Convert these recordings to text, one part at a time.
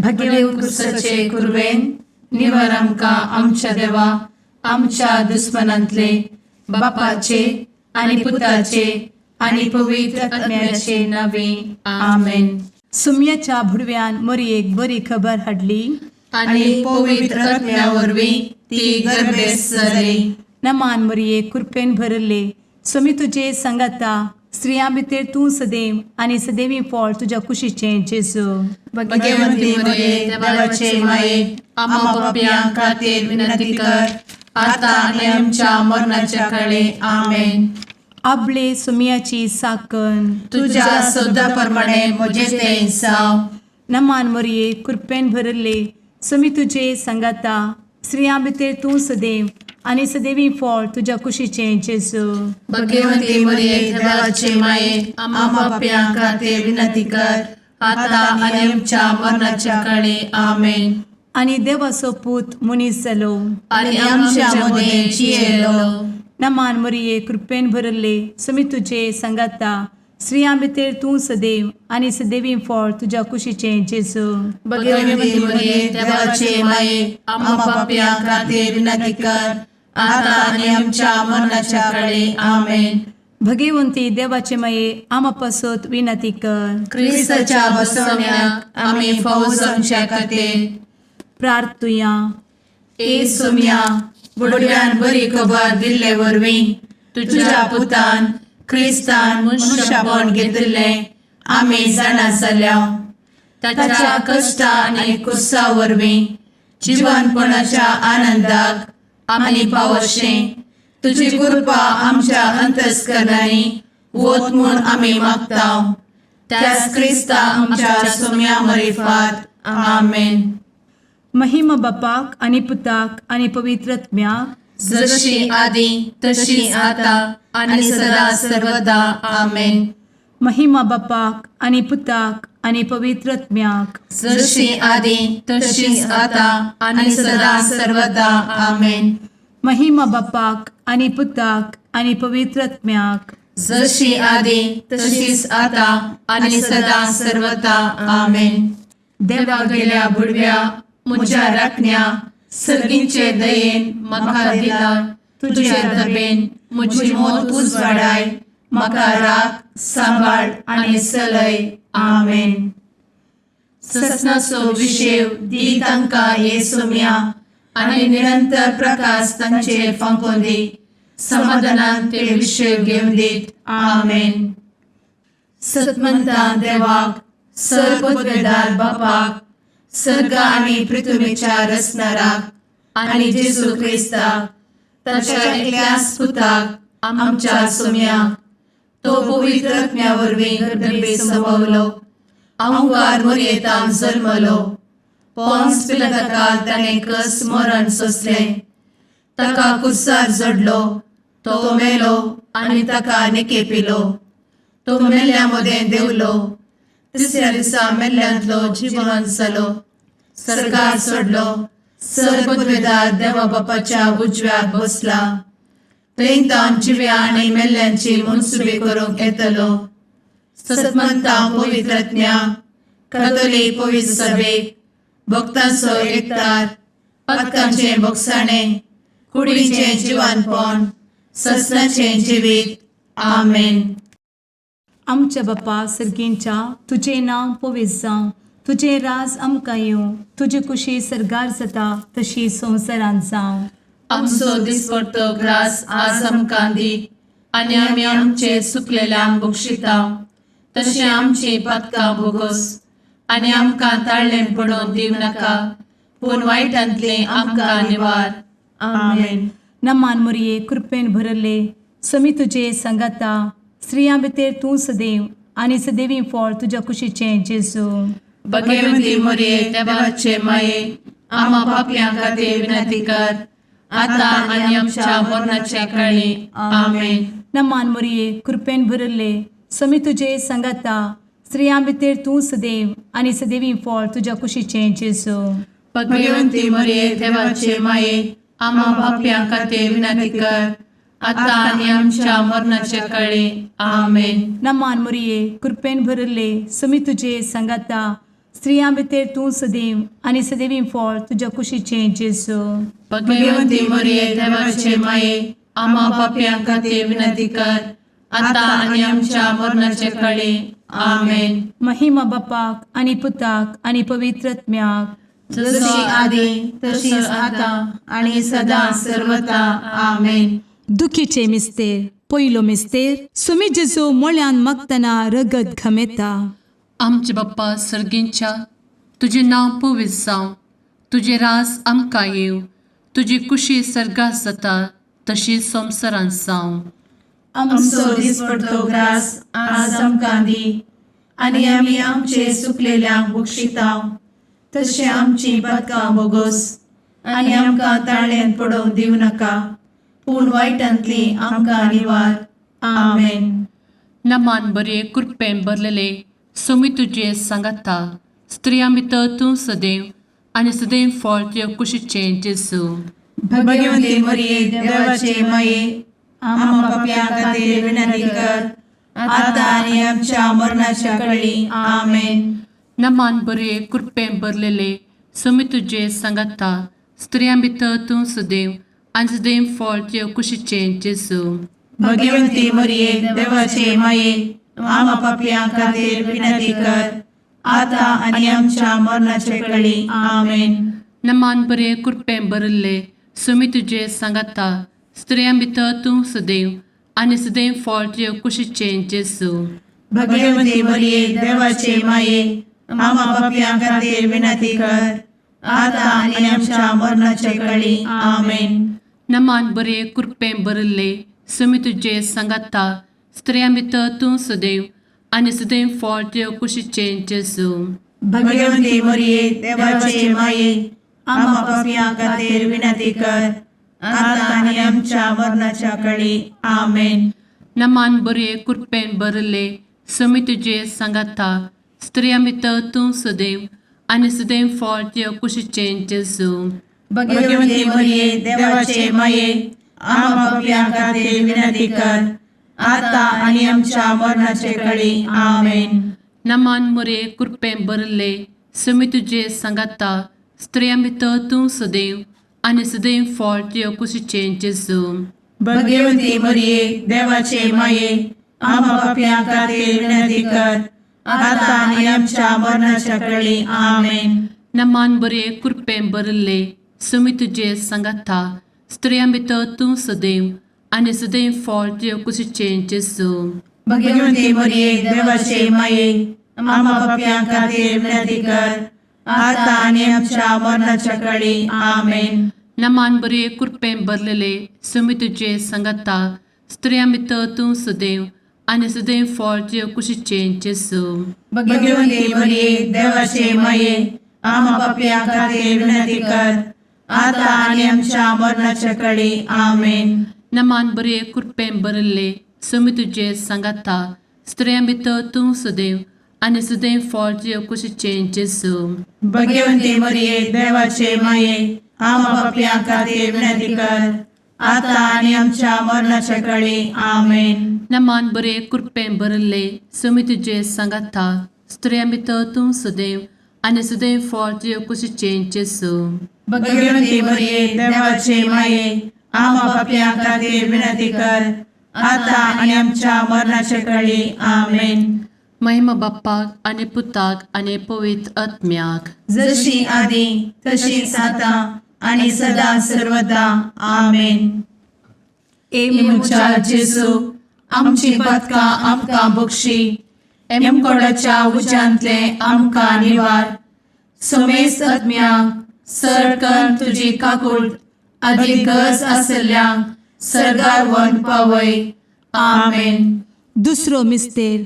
भगेवंत क्रुसाचे कुरवेन निवार आमकां आमच्या देवा आमच्या दुस्मनांतले बापाचे आनी पुताचे आनी पवित्र आत्म्याचे नावे. आमेन. सुम्याच्या भुडव्यान मोरयेक बरी खबर हाडली. आनी पवित्र आत्म्या वरवीं ती गर्भेस्त जाली. नमान मोरये, कृपेन भरले, स्वामी तुजे सांगाता, स्त्रियां भितर तूं सदैव आनी सदैवी फळ तुज्या कुशीचें जेजू. भगवंती मरिये, देवाचे माये, आम्हा पापयां खातीर विनंती कर, आता आनी आमच्या मरणाच्या काळे. आमेन. आबले सुम्याची साकन. तुझ्या शब्दा प्रमाणे म्हजें तें जावं. नमान मोरये, कृपेन भरले, स्वामी तुजे सांगाता, स्त्रियां भितर तूं सदैव आनी सदैवी फळ तुज्या कुशीचें जेजू. भगवंती मरिये, देवाचे माये, आम्हा पापयां खातीर विनंती कर, आता आनी आमच्या मरणाच्या काळे. आमेन. आनी देवाचो पूत मनीस जालो आनी आमच्या मदें जियेलो. नमान मोरये, कृपेन भरले, स्वामी तुजे सांगाता, स्त्रियां भितर तूं सदैव आनी सदैवी फळ तुज्या कुशीचें जेजू. भगवंती मरिये, देवाचे माये, आम्हा पापयां खातीर विनंती कर, आता आनी आमच्या मरणाच्या काळे. आमेन. भगवंती देवाचे माये, आमा पासत विनंती कर. क्रिस्ताच्या बसवण्याक आमी फावो जावच्या खातीर प्रार्थुया. ए सोम्या, बुडव्यान बरी खबर दिल्ले वरवीं तुझ्या पुतान क्रिस्तान मनुष्यपण घेतिल्लें आमी जाणा जाल्या. ताच्या कश्टा आनी कुर्सा वरवीं जिवनपणाच्या आनंदाक आमी पावशें तुजी कृपा आमच्या अंतस्करणांनी वत म्हूण आमी मागता, त्याच क्रिस्ता आमच्या सोम्या मरिफात. आमेन. महिमा बापाक आनी पुताक आनी पवित्र आत्म्याक. जशी आदी तशी आता आणि सदा सर्वदा. आमेन. महिमा बापाक आनी पुताक आनी पवित्र आत्म्याक. जशी आदी तशीच आता आणि सदा सर्वदा. आमेन. महिमा बापाक आनी पुताक आनी पवित्र आत्म्याक. जशी आदी तशीच आता आणि सदा सर्वदा. आमेन. देवा गेल्या बुडव्या म्हज्या राखण्या, सर्गींचे दयेन म्हाका दिला तुझे दबेन म्हजी मोत उजवाडाय, म्हाका राख, सांबाळ आनी चलय. आमेन. ससनाचो विशेव दी तांकां हे सोम्या आनी निरंतर प्रकाश तांचेर फांकोवन दी, समाधानान ते विशेव घेवन दीत. आमेन. सतमंता देवाक, सर पदवेदार बापाक, सर्ग आनी पृथ्वीच्या रचणाराक आनी जेजू क्रिस्ताक ताच्या एकल्याच पुताक आमच्या सोम्याक, तो पवित्र आत्म्या वरवीं गर्भे संभवलो, अहंकार मोरयेतान जल्मलो, पोन्स पिलाताकाल ताणें कस मरण सोंसलें, ताका कुर्सार जडलो, तो मेलो आनी ताका निकेपिलो, तो मेल्ल्या मदें देंवलो, तिसऱ्या दिसा मेल्ल्यांतलो जिवन जालो, सर्गार सोडलो, सर पदवेदार देवा बापाच्या उजव्याक बसला, थंय तावन जिव्या आनी मेल्ल्यांची मनसुबी करूंक येतलो. सतमंता पवित्रज्ञा कथोलीक पवित्र सभेक, भक्तांचो एकतार, पातकांचें भोगसाणें, कुडीचें जिवानपण, ससनाचें जिवीत. आमेन. आमच्या बापा सर्गींच्या, तुजें नांव पवित्र जावं, तुजें राज आमकां येवं, तुजी कुशी सर्गार जाता तशी संवसारांत जावं. आमचो दिसपडतो ग्रास आज आमकां दी आनी आमी आमचे चुकलेल्यांक बक्षिता तशें आमची पातकां भोगोस आनी आमकां ताळ्ळें पडोवन दिवं नाका, पूण वायटांतलें आमकां निवार. आमेन. नमान मोरये, कृपेन भरले, समी तुजे सांगाता, स्त्रियां भितर तूं सदैव आनी सदैवी फळ तुज्या कुशीचें जेजू. भगवंती मोरये, देवाचे माये, आम्हा पापयां खातीर विनंती कर, आता आनी आमच्या मरणाच्या काळी. आमेन. नमान मोरये, कृपेन भरले, समी तुजे सांगाता, स्त्रियां भितर तूं सदैव आनी सदैवी फळ तुज्या कुशीचें जेजू. भगवंती मोरये, देवाचे माये, आम्हा पापयां खातीर विनंती कर, आता आनी आमच्या मरणाच्या काळी. आमेन. नमान मोरये, कृपेन भरले, समी तुजे सांगाता, स्त्रियां भितर तूं सदैव आनी सदैवी फळ तुज्या कुशीचें जेजू. भगवंती मरिये, देवाचे माये, आम्हा पापयां खातीर विनंती कर, आतां आनी आमच्या मरणाचे कळी. आमेन. महिमा बापाक आनी पुताक आनी पवित्र आत्म्याक. जशी आदी तशीच आतां आनी सदां सर्वता. आमेन. दुखीचे मिस्तेर. पयलो मिस्तेर, सुमी जेजू मोळ्यान मागतना रगत घमेता. आमचे बाप्पा सर्गींच्या, तुजें नांव पवित्र जावं, तुजें रास आमकां येवं, तुजी कुशी सर्गात जाता तशी संवसारांत जावं. आमचो दिसपडतो ग्रास आज आमकां दी आनी आमी आमचे सुकलेल्यांक बक्षिता तशें आमची पातकां बोगोस आनी आमकां ताळ्यांत पडोवंक दिवं नाका, पूण वायटांतली आमकां निवार. आमेन. नमान बरे, कृपेन भरलेले, सोमी तुजे सांगाता, स्त्रियां भितर तूं सदैव आनी सदैव फळ तुज्या कुशीचें जेजू. भगवंती मरिये, देवाचे माये, आम्हा पापयां खातीर विनंती कर, आतां आनी आमच्या मरणाच्या कळी. आमेन. नमान बरे, कृपेन भरलेले, सोमी तुजे सांगाता, स्त्रियां भितर तूं सदैव आनी सदैव फळ तुज्या कुशीचें जेजू. भगवंती मरिये, देवाचे माये, आम्हा पापयां खातीर विनंती कर, आतां आनी आमच्या मरणाच्या कळी. आमेन. नमान बरे, कृपेन भरिल्ले, सोमी तुजे सांगाता, स्त्रियां भितर तूं सदैव आनी सदैव फळ तुज्या कुशीचें जेजू. भगवंती मरिये, देवाचे माये, आम्हा पापयां खातीर विनंती कर, आतां आनी आमच्या मरणाच्या कळी. आमेन. नमान बरे, कृपेन भरिल्ले, सोमी तुजे सांगाता, स्त्रियां भितर तूं सदैव आनी सदैव फळ तुज्या कुशीचें जेजू. भगवंती मरिये, देवाचे माये, आम्हा पापयां खातीर विनंती कर, आतां आनी आमच्या मरणाच्या कळी. आमेन. नमान बरे, कृपेन भरिल्ले, सोमी तुजे सांगाता, स्त्रियां भितर तूं सदैव आनी सदैव फळ तुज्या कुशीचें जेजू. भगवंती मरिये, देवाचे माये, आम्हा पापयां खातीर विनंती कर, आतां आनी आमच्या मरणाचे कळी. आमेन. नमान मरे, कृपेन भरिल्ले, सोमी तुजे सांगाता, स्त्रियां भितर तूं सदैव आनी सदैव फळ तुज्या कुशीचें जेजू. भगवंती मरिये, देवाचे माये, आम्हा पापयां खातीर विनंती कर, आतां आनी आमच्या मरणाच्या कळी. आमेन. नमान बरे, कृपेन भरिल्ले, सोमी तुजे सांगाता, स्त्रियां भितर तूं सदैव आनी सदैव फळ तुज्या कुशीचें जेजू. भगवंती मरिये, देवाचे माये, आम्हा पापयां खातीर विनंती कर, आतां आनी आमच्या मरणाच्या कळी. आमेन. नमान बरे, कृपेन भरलेले, सोमी तुजे सांगाता, स्त्रियां भितर तूं सदैव आनी सदैव फळ तुज्या कुशीचें जेजू. भगवंती मरिये, देवाचे माये, आम्हा पापयां खातीर विनंती कर, आतां आनी आमच्या मरणाच्या कळी. आमेन. नमान बरे, कृपेन भरिल्ले, सोमी तुजे सांगाता, स्त्रियां भितर तूं सदैव आनी सदैव फळ तुज्या कुशीचें जेजू. भगवंती मरिये, देवाचे माये, आम्हा पापयां खातीर विनंती कर, आतां आनी आमच्या मरणाच्या कळी. आमेन. नमान बरे, कृपेन भरिल्ले, सोमी तुजे सांगाता, स्त्रियां भितर तूं सदैव आनी सदैव फळ तुज्या कुशीचें जेजू. भगवंती मरिये, देवाचे माये, आम्हा पापयां खातीर विनंती कर, आतां आनी आमच्या मरणाच्या कळी. आमेन. महिमा बाप्पाक आनी पुताक आनी पवित्र आत्म्याक. जशी आदी तशीच आतां आनी सदां सर्वदा. आमेन. ए म्हज्या जेजू, आमची पातकां आमकां बक्षी, एमकोडाच्या उज्यांतले आमकां निवार, समेस्त आत्म्यांक सरकन तुजी काकूळ आदी गरज आसल्ल्यांक सर्गार व्हरून पावय. आमेन. दुसरो मिस्तेर,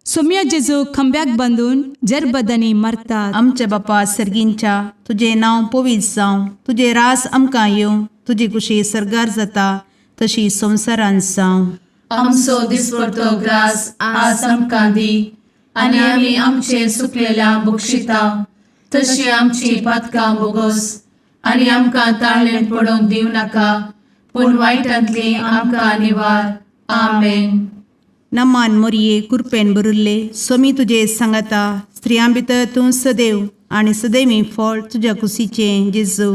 सोम्या जेजू खांब्याक बांदून जरबदांनी मारतात. आमच्या बापा सर्गींच्या, तुजें नांव पवित्र जावं, तुजें रास आमकां येवं, तुजी कुशी सर्गार जाता तशी संवसारांत जावं. आमचो दिसपडतो ग्रास आज आमकां दी आनी आमी आमचे सुकलेल्या बक्षिता तशी आमची पातकां बोगोस आनी आमकां ताळ्ळें पडोवंक दिवं नाका, पूण वायटांतली आमकां निवार. आमेन. नमान मोरये कुरपेन बरुल्ले सोमी तुजे सांगाता स्त्रियां भितर तूं सदैव आनी सदैवी फळ तुज्या कुशीचें जेजू.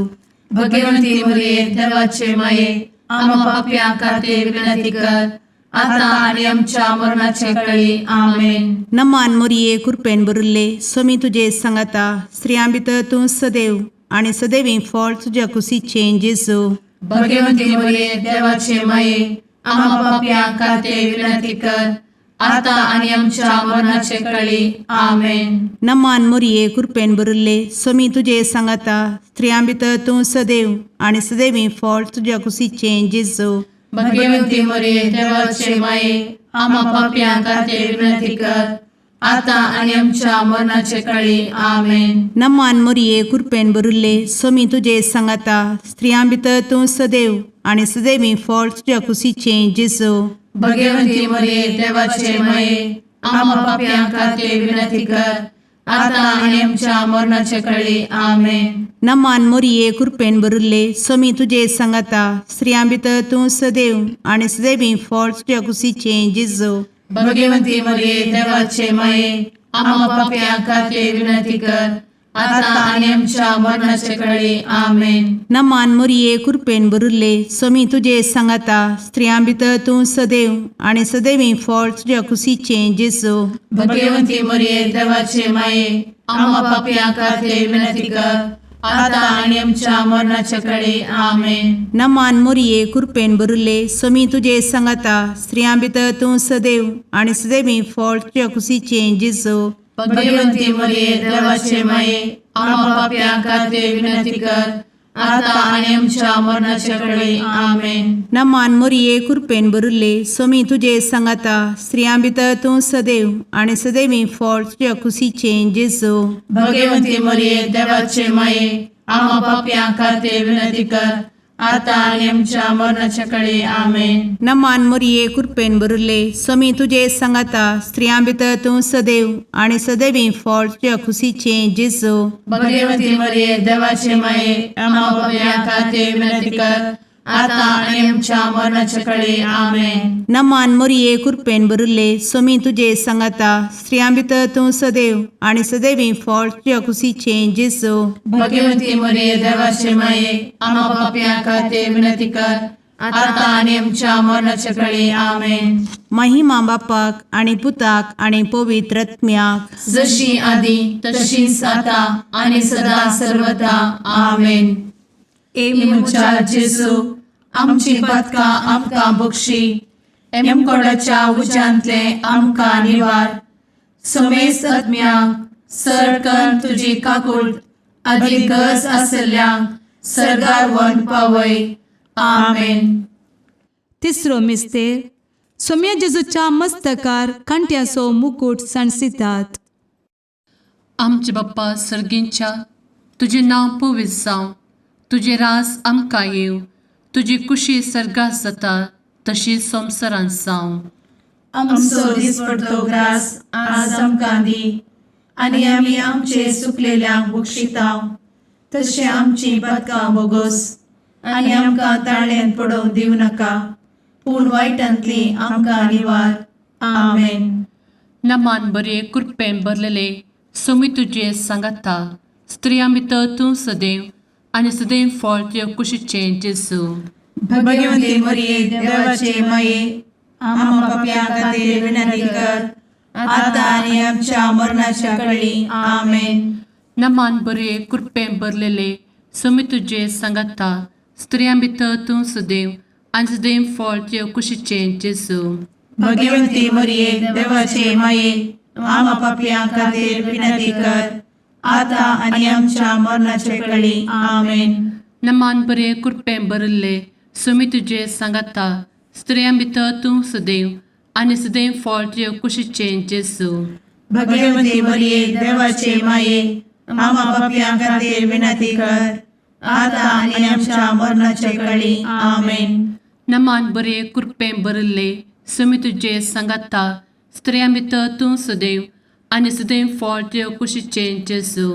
भगवंती मरिये देवाचे माये, आम्हा पाप्यां खातीर विनंती कर, आता आणि आमच्या मरणाच्या वेळी. आमेन. नमान मोरये कुरपेन बरुल्ले सोमी तुजे सांगाता स्त्रियां भितर तूं सदैव आनी सदैवी फळ तुज्या कुशीचें जेजू. भगवंती मरिये देवाचे माये, आम्हा पाप्यां खातीर विनंती कर, आता आणि आमच्या मरणाच्या वेळी. आमेन. नमान मोरये कुरपेन बरुल्ले सोमी तुजे सांगाता स्त्रियां भितर तूं सदैव आनी सदैवी फळ तुज्या कुशीचें जेजू. भगवंती मरिये देवाचे माये, आम्हा पाप्यां खातीर विनंती कर, आता आणि आमच्या मरणाच्या वेळी. आमेन. नमान मोरये कुरपेन बरुल्ले सोमी तुजे सांगाता स्त्रियां भितर तूं सदैव आनी सदैवी फळ तुज्या कुशीचें जेजू. भगवंती मरिये देवाचे माये, आम्हा पाप्यां खातीर विनंती कर, आता आणि आमच्या मरणाच्या वेळी. आमेन. नमान मोरये कुरपेन बरुल्ले सोमी तुजे सांगाता स्त्रियां भितर तूं सदैव आनी सदैवी फळ तुज्या कुशीचें जेजू. भगवंती मरिये देवाचे माये, आम्हा पाप्यां खातीर विनंती कर, आता आणि आमच्या मरणाच्या वेळी. आमेन. नमान मोरये कुरपेन बरुल्ले सोमी तुजे सांगाता स्त्रियां भितर तूं सदैव आनी सदैवी फळ तुज्या कुशीचें जेजू. भगवंती मरिये देवाचे माये, आम्हा पाप्यां खातीर विनंती कर, आता आणि आमच्या मरणाच्या वेळी. आमेन. नमान मोरये कुरपेन बरुल्ले सोमी तुजे सांगाता स्त्रियां भितर तूं सदैव आनी सदैवी फळ तुज्या कुशीचें जेजू. भगवंती मरिये देवाचे माये, आम्हा पाप्यां खातीर विनंती कर, आता आणि आमच्या मरणाच्या वेळी. आमेन. नमान मोरये कुरपेन बरुल्ले सोमी तुजे सांगाता स्त्रियां भितर तूं सदैव आनी सदैवी फळ तुज्या कुशीचें जेजू. भगवंती मरिये देवाचे माये, आम्हा पाप्यां खातीर विनंती कर, आता आणि आमच्या मरणाच्या वेळी. आमेन. नमान मोरये कुरपेन बरुल्ले सोमी तुजे सांगाता स्त्रियां भितर तूं सदैव आनी सदैवी फळ तुज्या कुशीचें जेजू. भगवंती मरिये देवाचे माये, आम्हा पाप्यां खातीर विनंती कर, आता आणि आमच्या मरणाच्या वेळी. आमेन. नमान मोरये कुरपेन बरुल्ले सोमी तुजे सांगाता स्त्रियां भितर तूं सदैव आनी सदैवी फळ तुज्या कुशीचें जेजू. भगवंती मरिये देवाचे माये, आम्हा पाप्यां खातीर विनंती कर, आता आणि आमच्या मरणाच्या वेळी. आमेन. महिमा बापाक आनी पुताक आनी पवित्र आत्म्याक, जशी आदी तशीच आता आणि सदा सर्वता. आमेन. ए म्हज्या जेजू, आमची पातकां आमकां बक्षी, एमकोडाच्या उज्यांतले आमकां निवार, समेस्त आत्म्यांक सरकन तुजी काकूट आदी गरज आसल्ल्यांक सर्गार व्हरून पावय. आमेन. तिसरो मिस्तेर सोम्या जेजूच्या मस्तकार कांट्याचो मुकूट सांडसितात. आमचे बाप्पा सर्गींच्या, तुजें नांव पवित्र जावं, तुजें रास आमकां येवं, तुजी कुशी सर्गात जाता तशी संवसारांत जावं. आमचो दिसपडतो ग्रास आज आमकां दी, आनी आमी आमचे सुकलेल्यांक बक्षितांव, तशें आमची पातकां बोगोस, आनी आमकां ताळ्यान पडोवंक दिवं नाका, पूण वायटांतली आमकां निवार. आमेन. नमान बरे कृपेन भरलेले सोमी तुजे सांगाता, स्त्रियां भितर तूं सदैव आनी सदैव फळ तुज्या कुशीचें जेजू. भगवंती मरिये देवाचे माये, आम्हा पापयां खातीर विनंती कर, आता आनी आमच्या मरणाच्या कळी. आमेन. नमान बरे कृपेन भरलेले सोमी तुजे सांगाता, स्त्रियां भितर तूं सदैव आनी सदैव फळ तुज्या कुशीचें जेजू. भगवंती मरिये देवाचे माये, आम्हा पापयां खातीर विनंती कर, आता आनी आमच्या मरणाच्या कळी. आमेन. नमान बरे कृपेन भरिल्ले सोमी तुजे सांगाता, स्त्रियां भितर तूं सदैव आनी सदैव फळ तुज्या कुशीचें जेजू. भगवंती मरिये देवाचे माये, आम्हा पापयां खातीर विनंती कर, आता आनी आमच्या मरणाच्या कळी. आमेन. नमान बरे कृपेन भरिल्ले सोमी तुजे सांगाता, स्त्रियां भितर तूं सदैव आनी सदैव फळ तुज्या कुशीचें जेजू.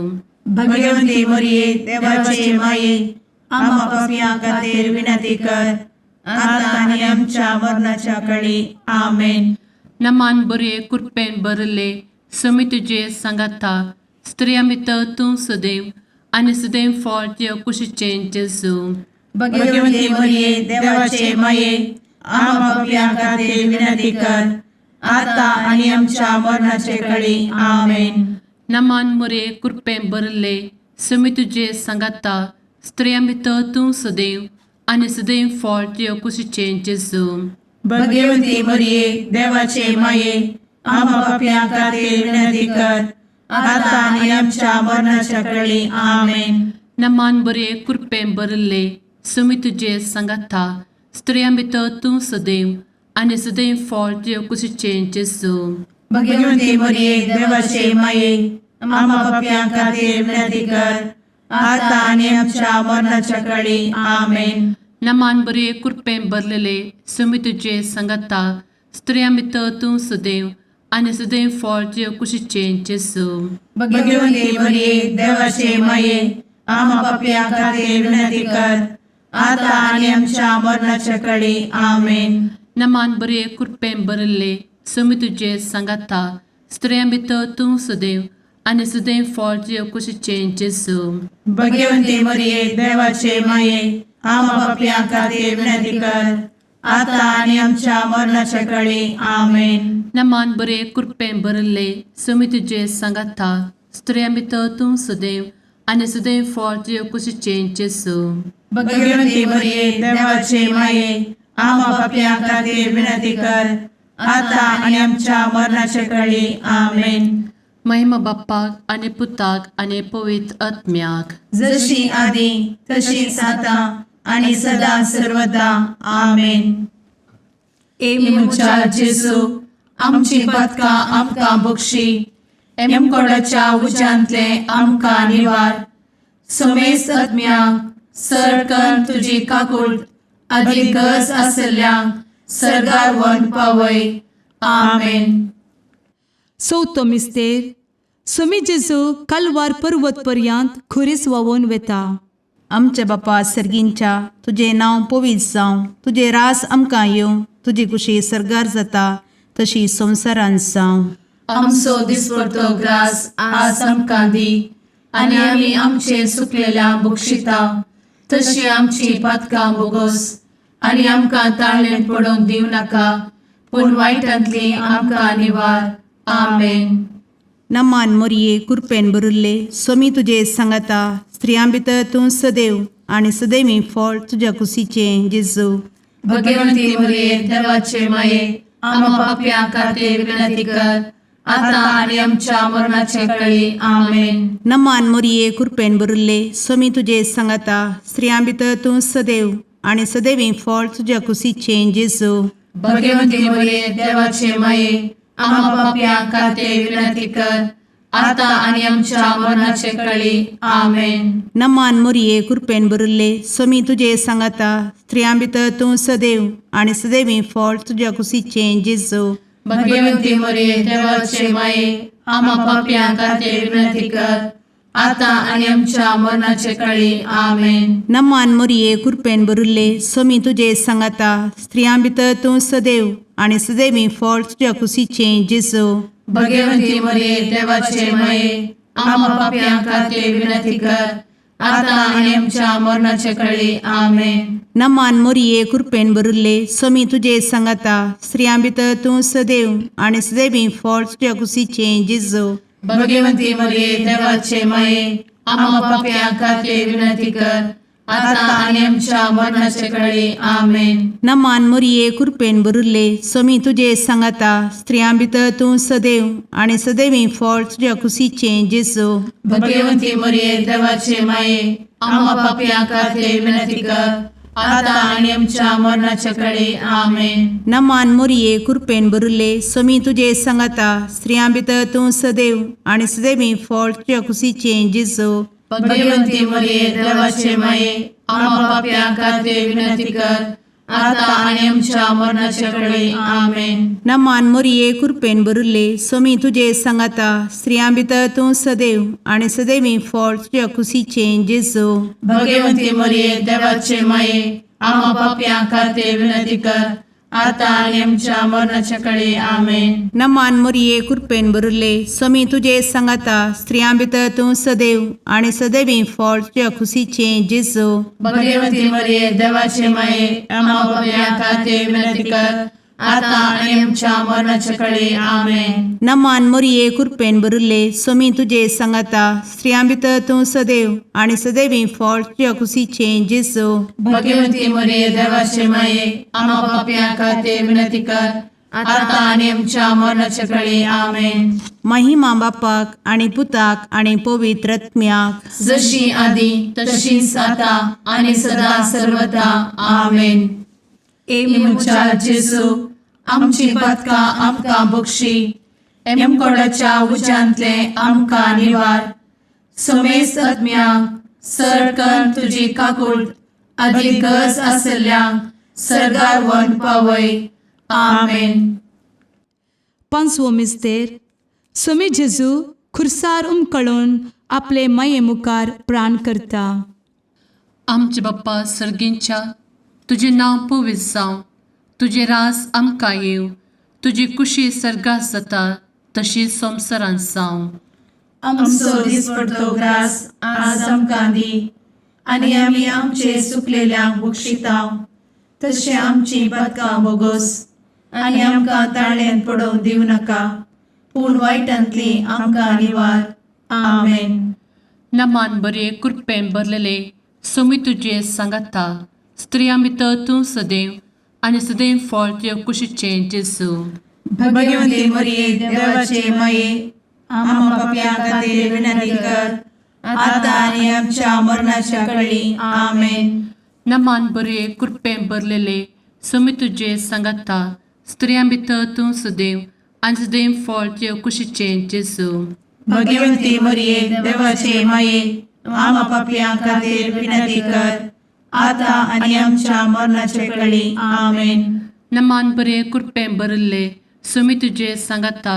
भगवंती मरिये देवाचे माये, आम्हा पापयां खातीर विनंती कर, आता आनी आमच्या मरणाच्या कळी. आमेन. नमान बरये कृपेन भरले समी तुजे सांगाता स्त्रिया भितर तूं सदैव आनी सदैव फळ तुज्या कुशीचें जेजू. भगवती मरिये, देवाचे माये, आम्हा पापयां खातीर विनंती कर, आता आनी आमच्या मरणाचे कळी. आमेन. नमान मोरये कृपेन भरले समी तुजे सांगाता स्त्रिया भितर तूं सदैव आनी सदैव फळ तुज्या कुशीचें जेजू. भगवती मरिये, देवाचे माये, आम्हा पापयां खातीर विनंती कर, आता आनी आमच्या मरणाच्या कळी. आमेन. नमान बरे कृपेन भरले समी तुजे सांगाता स्त्रिया भितर तूं सदैव आनी सदैव फळ तुज्या कुशीचें जेजू. भगवती मरिये, देवाचे माये, आम्हा पापयां खातीर विनंती कर, आता आनी आमच्या मरणाच्या कळी. आमेन. नमान बरे कृपेन भरलेले समी तुजे सांगाता स्त्रिया भितर तूं सदैव आनी सदैव फळ तुज्या कुशीचें जेजू. भगवती मरिये, देवाचे माये, आम्हा पापयां खातीर विनंती कर, आता आनी आमच्या मरणाच्या कळी. आमेन. नमान बरे कृपेन भरले समी तुजे सांगाता स्त्रिया भितर तूं सदैव आनी सदैव फळ तुज्या कुशीचें जेजू. भगवती मरिये, देवाचे माये, आम्हा पापयां खातीर विनंती कर, आता आनी आमच्या मरणाच्या कळी. आमेन. नमान बरे कृपेन भरले समी तुजे सांगाता स्त्रिया भितर तूं सदैव आनी सदैव फळ तुज्या कुशीचें जेजू. भगवती मरिये, देवाचे माये, आम्हा पापयां खातीर विनंती कर, आता आनी आमच्या मरणाच्या कळी. आमेन. महिमा बाप्पाक आनी पुताक आनी पवित्र आत्म्याक. जशी आदी तशीच आता आणि सदा सर्वदा. आमेन. ए म्हज्या जेजू, आमची पातकां आमकां बक्षी, एमकोडाच्या उज्यांतले आमकां निवार, समेस्त आत्म्यांक सरकन तुजी काकूळ आदी गरज आसल्ल्यांक सर्गार व्हरून पावय. आमेन. चवथो मिस्तेर. सोमी जेजू कालवार पर्वत पर्यंत खुरीस व्हांवोन वेता. आमच्या बापा सर्गींच्या, तुजें नांव पवित्र जावं, तुजें रास आमकां येवं, तुजी कुशी सर्गार जाता तशी संवसारांत जावं. आमचो दिसपडतो ग्रास आज आमकां दी आनी आमी आमचे सुकलेल्या बक्षिता तशी आमची पातकां बोगोस आनी आमकां ताळणेन पडोवंक दिवं नाका पूण वायटांतली आमकां निवार. आमेन. नमान मोरये, कुरपेन भरिल्ले, सोमी तुजे सांगाता, स्त्रियां भितर तूं सदैव आनी सदैवी फळ तुज्या कुशीचें जेजू. भगवंती मरिये, देवाचे माये, आम्हा पापयां खातीर विनंती कर, आता आनी आमच्या मरणाचे कळी. आमेन. नमान मोरये, कुरपेन भरिल्ले, सोमी तुजे सांगाता, स्त्रियां भितर तूं सदैव आनी सदैवी फळ तुज्या कुशीचें जेजू. भगवंती मरिये, देवाचे माये, आम्हा पापयां खातीर विनंती कर, आता आनी आमच्या मरणाचे कळी. आमेन. नमान मोरये, कुरपेन भरिल्ले, सोमी तुजे सांगाता, स्त्रियां भितर तूं सदैव आनी सदैवी फळ तुज्या कुशीचें जेजू. भगवंती मरिये, देवाचे माये, आम्हा पापयां खातीर विनंती कर, आता आनी आमच्या मरणाचे कळी. आमेन. नमान मोरये, कुरपेन भरिल्ले, सोमी तुजे सांगाता, स्त्रियां भितर तूं सदैव आनी सदैवी फळ तुज्या कुशीचें जेजू. भगवंती मरिये, देवाचे माये, आम्हा पापयां खातीर विनंती कर, आता आनी आमच्या मरणाचे कळी. आमेन. नमान मोरये, कुरपेन भरिल्ले, सोमी तुजे सांगाता, स्त्रियां भितर तूं सदैव आनी सदैवी फळ तुज्या कुशीचें जेजू. भगवंती मरिये, देवाचे माये, आम्हा पापयां खातीर विनंती कर, आता आनी आमच्या मरणाचे कळी. आमेन. नमान मोरये, कुरपेन भरिल्ले, सोमी तुजे सांगाता, स्त्रियां भितर तूं सदैव आनी सदैवी फळ तुज्या कुशीचें जेजू. भगवंती मरिये, देवाचे माये, आम्हा पापयां खातीर विनंती कर, आता आनी आमच्या मरणाचे कळी. आमेन. नमान मोरये, कुरपेन भरिल्ले, सोमी तुजे सांगाता, स्त्रियां भितर तूं सदैव आनी सदैवी फळ तुज्या कुशीचें जेजू. भगवंती मरिये, देवाचे माये, आम्हा पापयां खातीर विनंती कर, आता आनी आमच्या मरणाचे कळी. आमेन. नमान मोरये, कुरपेन भरिल्ले, सोमी तुजे सांगाता, स्त्रियां भितर तूं सदैव आनी सदैवी फळ तुज्या कुशीचें जेजू. भगवंती मरिये, देवाचे माये, आम्हा पापयां खातीर विनंती कर, आतां आनी आमच्या मरणाच्या कडे आमेन. नमान मोरये कृपेन भरिल्ले स्वामी तुजे सांगाता स्त्रियां भितर तूं सदैव आनी सदैवी फळ तुज्या खुशीचें जेजू. भगवती मरिये देवाचे माये आम्हा पापयां खातीर विनंती कर आतां आनी आमच्या मरणाच्या कडे आमेन. नमान मोरये कृपेन भरिल्ले स्वामी तुजे सांगाता स्त्रियां भितर तूं सदैव आनी सदैवी फळ तुज्या खुशीचें जेजू. भगवती मरिये देवाचे माये आम्हा पापयां खातीर विनंती कर आतां आनी आमच्या मरणाच्या कडे आमेन. महिमा बापाक आनी पुताक आनी पवित्र आत्म्याक. जशी आदी तशीच आता आणि सदा सर्वदा आमेन. ए म्हज्या जेजू आमची पदकां आमकां बक्षी एमकोडाच्या उज्यांतले आमकां निवार समेस्त आत्म्यांक सरकन तुजी काकूट आदी गरज आसल्ल्यांक सरगार वन पावय आमेन. पांचवो मिस्तेर स्वामी जेजू खुर्सार उमकळून आपले माये मुखार प्राण करता. आमचे बाप्पा सर्गींच्या तुजें नांव पवित्र जावं तुजें रास आमकां येवं तुजी कुशी सर्गात जाता तशी संवसारांत जावं. आमचो दिसपडतो ग्रास आज आमकां दी आनी आमी आमचे सुकलेल्यांक बक्षितांव तशें आमची पदकां बोगोस आनी आमकां ताळ्यान पडोवंक दिवं नाका पूण वायटांतली आमकां निवार. आमेन. नमान बरे कृपेन भरलेले सोमी तुजे सांगाता स्त्रियां भितर तूं सदैव आनी सदैव फळ तुज्या कुशीचें जेजू. भगवती मरिये देवाचे माये आम्हा पापयां खातीर विनंती कर आता आनी आमच्या मरणाच्या कळी. आमेन. नमान बरे कृपेन भरलेले सोमी तुजे सांगाता स्त्रियां भितर तूं सदैव आनी सदैव फळ तुज्या कुशीचें जेजू. भगवती मरिये देवाचे माये आम्हा पापयां खातीर विनंती कर आता आनी आमच्या मरणाच्या कळी. आमेन. नमान बरे कृपेन भरिल्ले सुमी तुजे सांगाता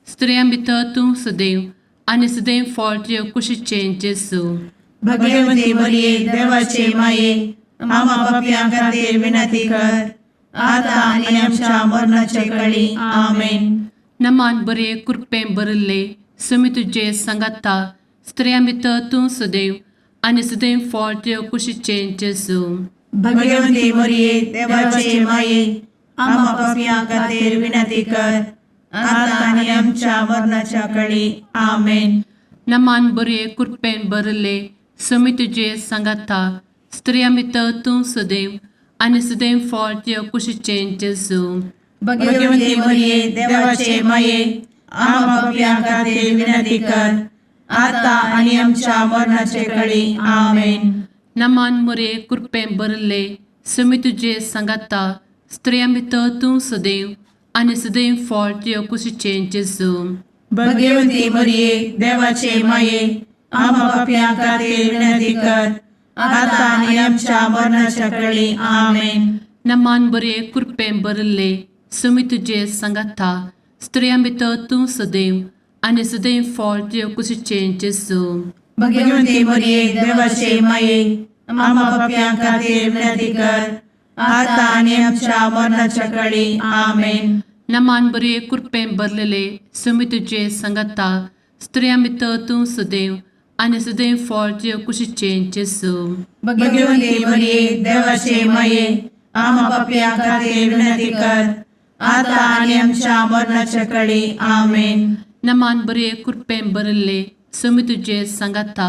स्त्रियां भितर तूं सदैव आनी सदैव फळ तुज्या कुशीचें जेजू. भगवती मरिये देवाचे माये आम्हा पापयां खातीर विनंती कर आता आनी आमच्या मरणाच्या कळी. आमेन. नमान बरे कृपेन भरिल्ले सुमी तुजे सांगाता स्त्रियां भितर तूं सदैव आनी सदैव फळ तुज्या कुशीचें जेजू. भगवती मरिये देवाचे माये आम्हा पापयां खातीर विनंती कर आता आनी आमच्या मरणाच्या कळी. आमेन. नमान बरे कृपेन भरिल्ले सुमी तुजे सांगाता स्त्रियां भितर तूं सदैव आनी सदैव फळ तुज्या कुशीचें जेजू. भगवती मरिये देवाचे माये आम्हा पापयां खातीर विनंती कर आता आनी आमच्या मरणाचे कळी. आमेन. नमान मोरे कृपेन भरिल्ले सुमी तुजे सांगाता स्त्रियां भितर तूं सदैव आनी सदैव फळ तुज्या कुशीचें जेजू. भगवती मरिये देवाचे माये आम्हा पापयां खातीर विनंती कर आता आनी आमच्या मरणाच्या कळी. आमेन. नमान बरे कृपेन भरिल्ले सुमी तुजे सांगाता स्त्रियां भितर तूं सदैव आनी सदैव फळ तुज्या कुशीचें जेजू. भगवती मरिये देवाचे माये आम्हा पापयां खातीर विनंती कर आता आनी आमच्या मरणाच्या कळी. आमेन. नमान बरे कृपेन भरलेले सुमी तुजे सांगाता स्त्रियां भितर तूं सदैव आनी सदैव फळ तुज्या कुशीचें जेजू. भगवती मरिये देवाचे माये आम्हा पापयां खातीर विनंती कर आता आनी आमच्या मरणाच्या कळी. आमेन. नमान बरे कृपेन भरिल्ले सुमी तुजे सांगाता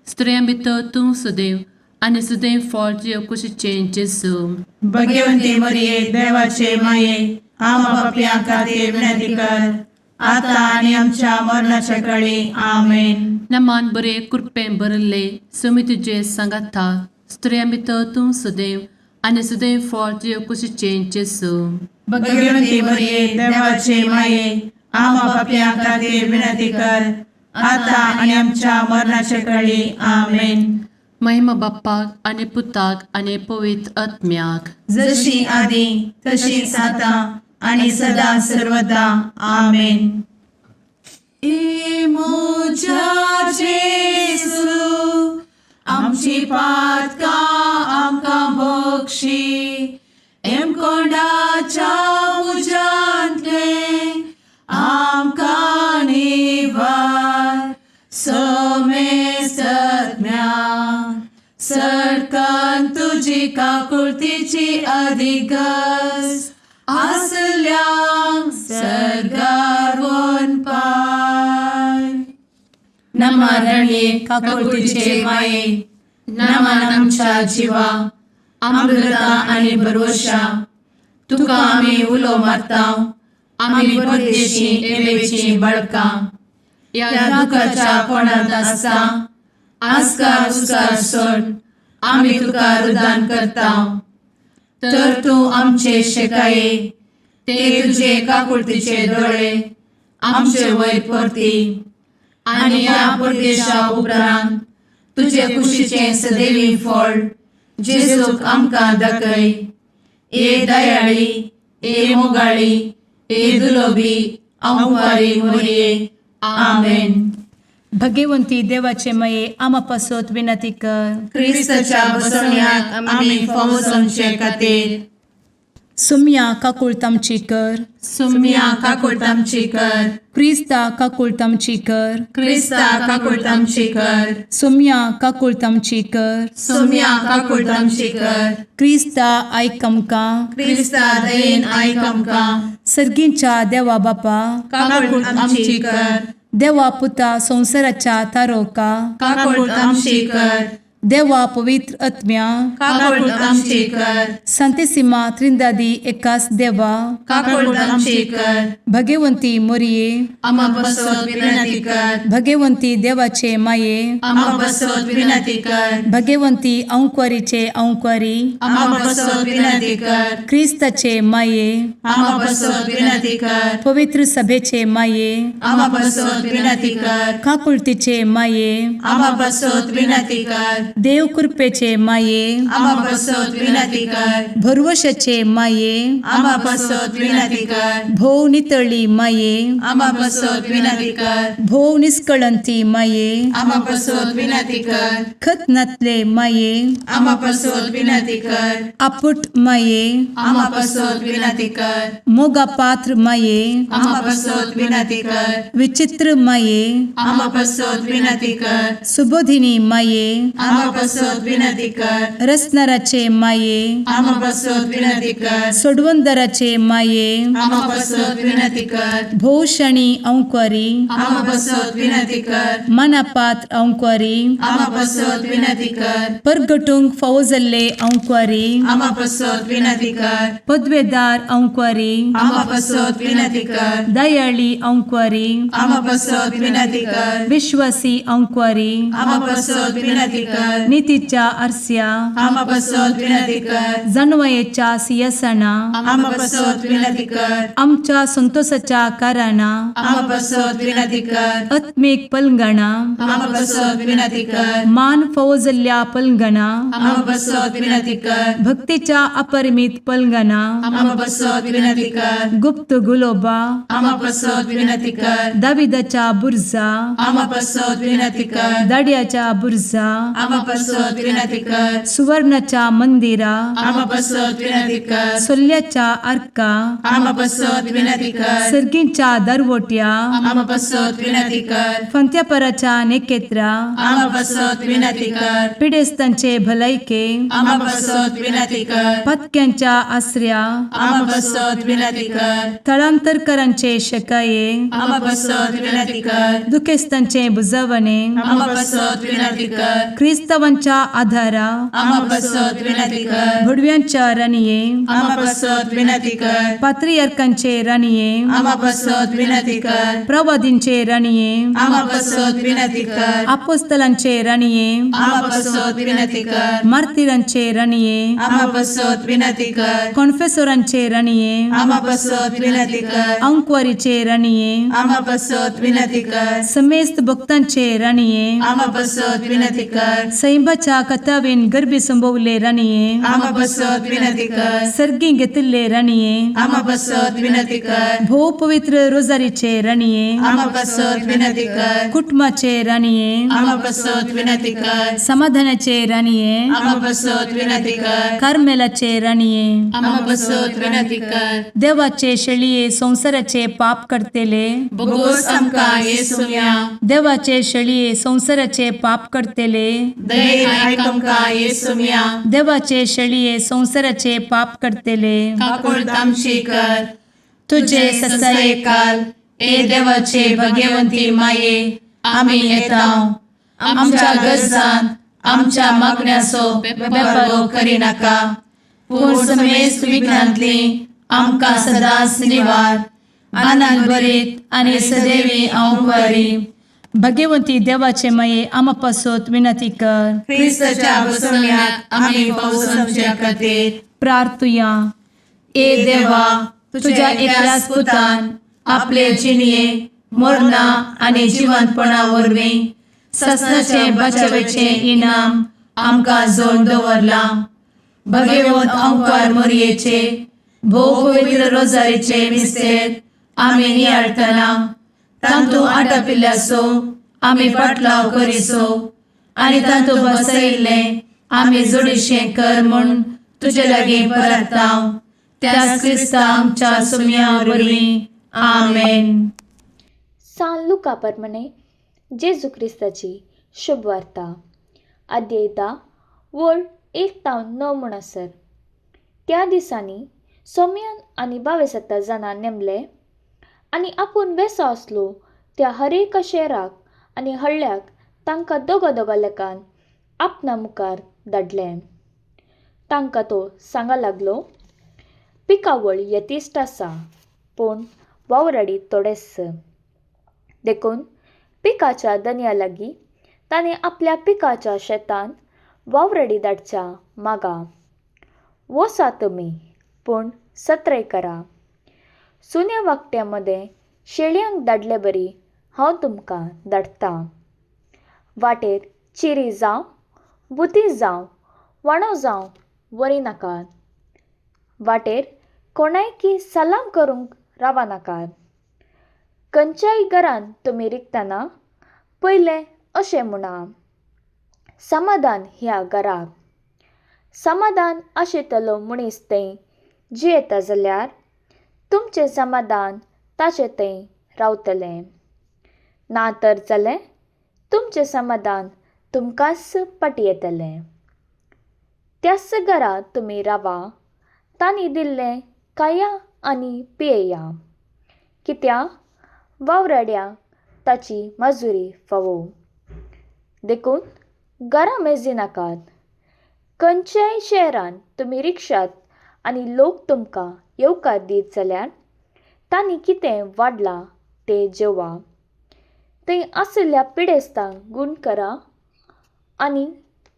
स्त्रियां भितर तूं सदैव आनी सदैव फळ तुज्या कुशीचें जेजू. भगवती मरिये देवाचे माये आम्हा पापयां खातीर विनंती कर आता आनी आमच्या मरणाच्या कळी. आमेन. नमान बरे कृपेन भरिल्ले सुमी तुजे सांगाता स्त्रियां भितर तूं सदैव आनी सदैव फळ तुज्या कुशीचें जेजू. भगवती मरिये देवाचे माये आम्हा पापयां खातीर विनंती कर आता आनी आमच्या मरणाच्या कळी. आमेन. महिमा बाप्पाक आनी पुताक आनी पवित्र आत्म्याक. जशी आदी तशीच आता आणि सदा सर्वदा. आमेन. ए म्हज्या जेजू आमची पातकां आमकां बक्षी एमकोंडाच्या तुजी काकुळतीची अधिक गरज आसल्यांक सर्गार पाय. नमरणये काकुळतीचे माये, नमन आमच्या जिवा, अमृता आनी भरवशा. तुका आमी उलो मारता, आमी परदेशी एवेची बळकां ह्या दुखाच्या कोणांत आसता आस्कार उस्कार सोड आमी तुका रुदान करता. तर तूं आमचे शेकाये ते तुजे काकुळतीचे दोळे आमचे वयर परती आनी ह्या परदेशा उपरांत तुजे कुशीचें सदैवी फळ जेजूक आमकां दाखय. ए दयाळी, ए मोगाळी, ए दुलोबी अंवारी मोरये. आमेन. भगवंती देवाचे मये, आमा पासत विनंती कर. क्रिस्ताच्या बसवण्याक आमी फावो जावचे खातीर. सुम्या काकुळत आमची कर. सुम्या काकुळट आमची कर. क्रिस्ता काकुळत आमची कर. क्रिस्ता काकुळट आमची कर. सुम्या काकुळत आमची कर. सुम्या काकुळट आमची कर. क्रिस्ता आयक आमकां. क्रिस्ता दयेन आयक आमकां. सर्गींच्या देवा बापा, काकुळट आमची कर. देवा पुता संवसाराच्या तारोका, काकुळट आमची कर. देवा पवित्र आत्म्या, काकुळट आमची कर. संतेसिमा त्रिंदादी एकास देवा, काकुळट आमची कर. भगवंती मोरये, आमा बसत विनंती कर. भगवंती देवाचे माये, आमा बसत विनंती कर. भगवंती अंक्वारीचे अंक्वारी, आमा बसत विनंती कर. क्रिस्ताचे माये, आमा बसत विनंती कर. पवित्र सभेचे माये, आमा बसत विनंती कर. काकुळतीचे माये, आमा बसत विनंती कर. देव कृपेचे माये, आमा बसत विनंती कर. भरवशाचे माये, आमा बसत विनंती कर. भोव नितळी माये, आमा बसत विनंती कर. भोव निस्कळंती माये, आमा बसत विनंती कर. खत नातले माये, आमा बसत विनंती कर. आपुट माये, आमा बसत विनंती कर. मोगा पात्र माये, आमा बसत विनंती कर. विचित्र माये, आमा बसत विनंती कर. सुबोधिनी माये, आमा बसत विनंती कर. रसनाराचे माये, आमा बसत विनंती कर. सोडवंदराचे माये, आमा बसत विनंती कर. भोवशणी अंक्वारी, आमा बसत विनंती कर. मनापात्र अंक्वारी, आमा बसत विनंती कर. परगटूंक फावो जाल्ले अंक्वारी, आमा बसत विनंती कर. पदवेदार अंक्वारी, आमा बसत विनंती कर. दयाळी अंक्वारी, आमा बसत विनंती कर. विश्वासी अंक्वारी, आमा बसत विनंती कर. नितीच्या आरस्या, आमा बसत विनंती कर. जानवयेच्या सियासना, आमा बसत विनंती कर. आमच्या संतोषाच्या कारणा, आमा बसत विनंती कर. आत्मीक पलंगणा, आमा बसत विनंती कर. मान फावो जाल्ल्या पलंगणा, आमा बसत विनंती कर. भक्तीच्या अपरिमित पलंगणा, आमा बसत विनंती कर. गुप्त गुलोबा, आमा बसत विनंती कर. दाविदाच्या बुर्जा, आमा बसत विनंती कर. दाड्याच्या बुर्जा, आमा बसत विनंती कर. सुवर्णाच्या मंदिरा, आमा बसत विनंती कर. सोल्ल्याच्या आर्का, आमा बसत विनंती कर. सर्गींच्या दरवट्या, आमा बसत विनंती कर. फंत्यापराच्या नेकेत्रा, आमा बसत विनंती कर. पिडेस्तांचे भलायके, आमा बसत विनंती कर. पातक्यांच्या आसऱ्या, आमा बसत विनंती कर. थळांतरकरांचे शकाये, आमा बसत विनंती कर. दुखेस्तांचे बुजवणे, आमा बसत विनंती कर. क्रिस्तावांच्या आधारा, आमा बसत विनंती कर. भुडव्यांच्या राणये, आमा बसत विनंती कर. पात्रियार्कांचे राणये, आमा बसत विनंती कर. प्रवादींचे राणये, आमा बसत विनंती कर. आपोस्तलांचे राणये, आमा बसत विनंती कर. मार्तिरांचे राणये, आमा बसत विनंती कर. कॉन्फेसोरांचे राणये, आमा बसत विनंती कर. अंक्वारीचे राणये, आमा बसत विनंती कर. समेस्त भक्तांचे राणये, आमा बसत विनंती कर. सैंबाच्या कथावेन गर्भी संभवले राणये, आमा बसत विनंती कर. सर्गी घेतिल्ले राणये, आमा बसत विनंती कर. भोव पवित्र रोजारीचे राणये, आमा बसत विनंती कर. कुटुंबाचे राणये, आमा बसत विनंती कर. समाधानाचे राणये, आमा बसत विनंती कर. कार्मेलाचे राणये, आमा बसत विनंती कर. देवाचे शेळये संवसाराचे पाप करतेले, बोगोस आमकां येसुम्या. देवाचे शेळये संवसाराचे पाप करतेले, दयेन आयक आमकां येसुम्या. देवाचे शेळये संवसाराचे पाप करतले, काकुळट आमची कर. तुजे तुजे ससायेकाल ए देवाचे भगवंती माये, आमी येता. आमच्या गरजान आमच्या मागण्याचो बेपारो करिनाका, पूण समेस्त विघ्नांतली आमकां सदांच निवार. आनंद भरीत आनी सदैवी हांव बरी. भगवंती देवाचे माये, आमा पासत विनंती कर. क्रिस्ताच्या बसवण्यात आमी पावसाच्या खातीर. प्रार्थुया. ए देवा, तुझ्या एकल्याच पुतान आपले जिणये मरणा आनी जिवंतपणा वरवीं ससनाचे बचावेचे इनाम आमकां जोड दवरलां. भगवंत अंकार मोरयेचे भोव पवित्र रोजारीचे मिस्तेर आमी नियाळटना तांतू आटापिल्ल्याचो आमी पाटलाव करिसो आनी तांतू बसयिल्लें आमी जोडीशें कर म्हूण तुजे लागीं परताव, त्याच क्रिस्ता आमच्या सुम्या वरवीं. आमेन. सान लुका परमणे जेजू क्रिस्ताची शुभवार्ता, अध्याय 10, वळ 1 तावन 9 म्हणसर. त्या दिसांनी सोम्यान आनी 22 जाणां नेमले आनी आपूण बेसो आसलो त्या हर एका शेराक आनी हळ्ळ्याक तांकां दोगा दोगा लेखान आपणा मुखार धाडले. तांकां तो सांगा लागलो, पिकावळ येतिश्ट आसा पूण वावराडी थोडेच. देखून पिकाच्या दनया लागीं ताणें आपल्या पिकाच्या शेतान वावराडी धाडच्या मागा. वसा तुमी, पूण सत्रे करा. सुन्या वागट्या मदें शेळयांक धाडले बरी हांव तुमकां धाडटा. वाटेर चिरी जावं, बुती जावं, वाणो जावं वरी नाकात. वाटेर कोणायकी सलाम करूंक रावा नाकात. खंयच्याय घरान तुमी रिगतना पयलें अशें म्हणा, समाधान ह्या घराक. समाधान आशितलो मनीस थंय जियेता जाल्यार तुमचें समाधान ताचें थंय रावतलें, ना तर जालें तुमचें समाधान तुमकांच फाटी येतलें. त्याच घरा तुमी रावा, तांणी दिल्लें खाया आनी पियेया, कित्याक वावराड्यांक ताची मजुरी फावो. देखून घरा मेजिनाकात. खंयच्याय शहरान तुमी रिक्षात आनी लोक तुमकां येवकार दीत जाल्यार तांणी कितें वाडलां तें जेवा. थंय आशिल्ल्या पिडेस्तांक गूण करा आनी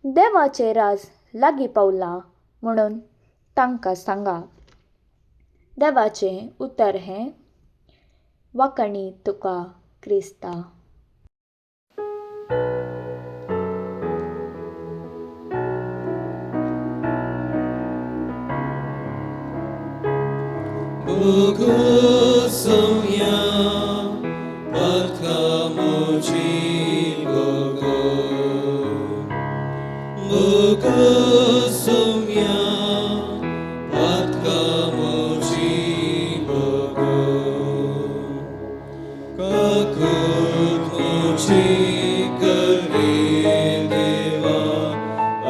देवाचें राज लागीं पावलां म्हणून तांकां सांगा. देवाचें उतर हें. वांकणी तुका क्रिस्ता. Bugosumya patkamoji bogo. Bugosumya patkamoji bogo. Kakut moji kare deva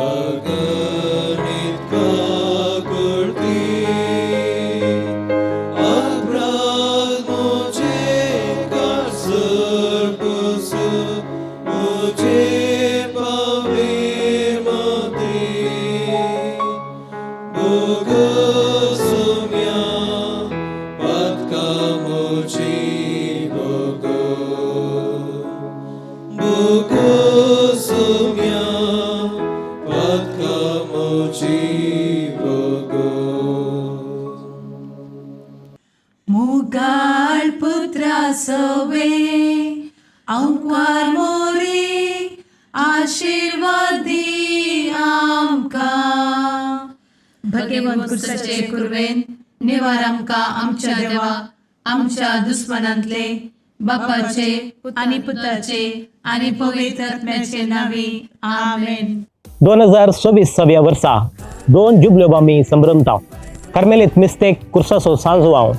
aganit kakurti. Abraz moje kasar pusu moje pave mati. Bugosumya patkamoji bogo. Bugosumya patkamoji bogo. मुगाळ पुत्रा सवे अंकार मोरे आशीर्वाद दी आमकां. भगवंत कुर्साचे कुर्वेन निवार आमकां आमच्या देवा, आमच्या दुस्मनांतले, बापाचे आनी पुताचे आनी पवित्र आत्म्याचे नावी. आमेन. 2026 वर्सा दोन जुबल्यो आमी संभ्रमता. कार्मेलीत मिस्तेक कुर्साचो सांजवाव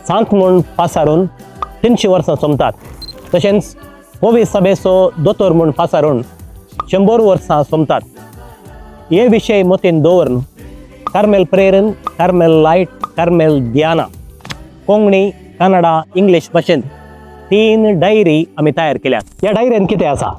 सांत म्हूण पासारून 300 वर्सां सोमतात, तशेंच पोवी सभेचो दोतोर म्हूण पासारून 100 वर्सां सोंपतात. हे विशय मतीन दवरून कार्मेल प्रेरण, कार्मेल लायट, कार्मेल ध्याना कोंकणी, कन्नडा, इंग्लीश भाशेंत 3 डायरी आमी तयार केल्यात. ह्या डायरेन कितें आसा?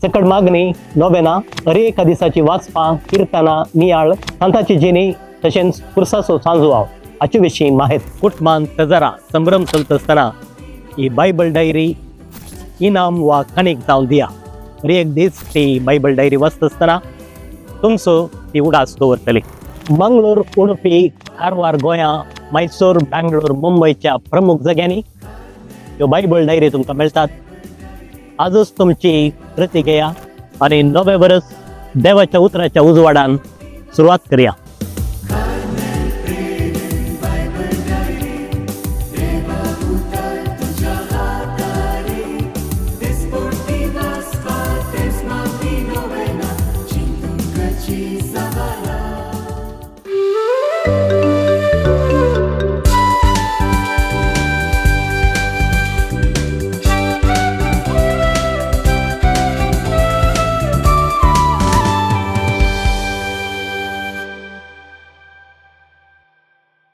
सकट मागणी, नोवेना, हर एका दिसाची वाचपां, किर्तनां, नियाळ, सांताची जिणी, तशेंच पुरसाचो सांजवाव हाचे विशीं माहित. कुटुंबान तजरा संभ्रम चलता आसतना ही बायबल डायरी इनाम वा कणीक जावन दिया. हर एक दीस ती बायबल डायरी वाचता आसतना तुमचो ती उडास दवरतली. मंगळूर, उडुपी, कारवार, गोंया, मैसूर, बँगलोर, मुंबयच्या प्रमुख जाग्यांनी ह्यो बायबल डायरी तुमकां मेळटात. आजच तुमची प्रती घेया आनी नवें वर्स देवाच्या उतराच्या उजवाडान सुरवात करया.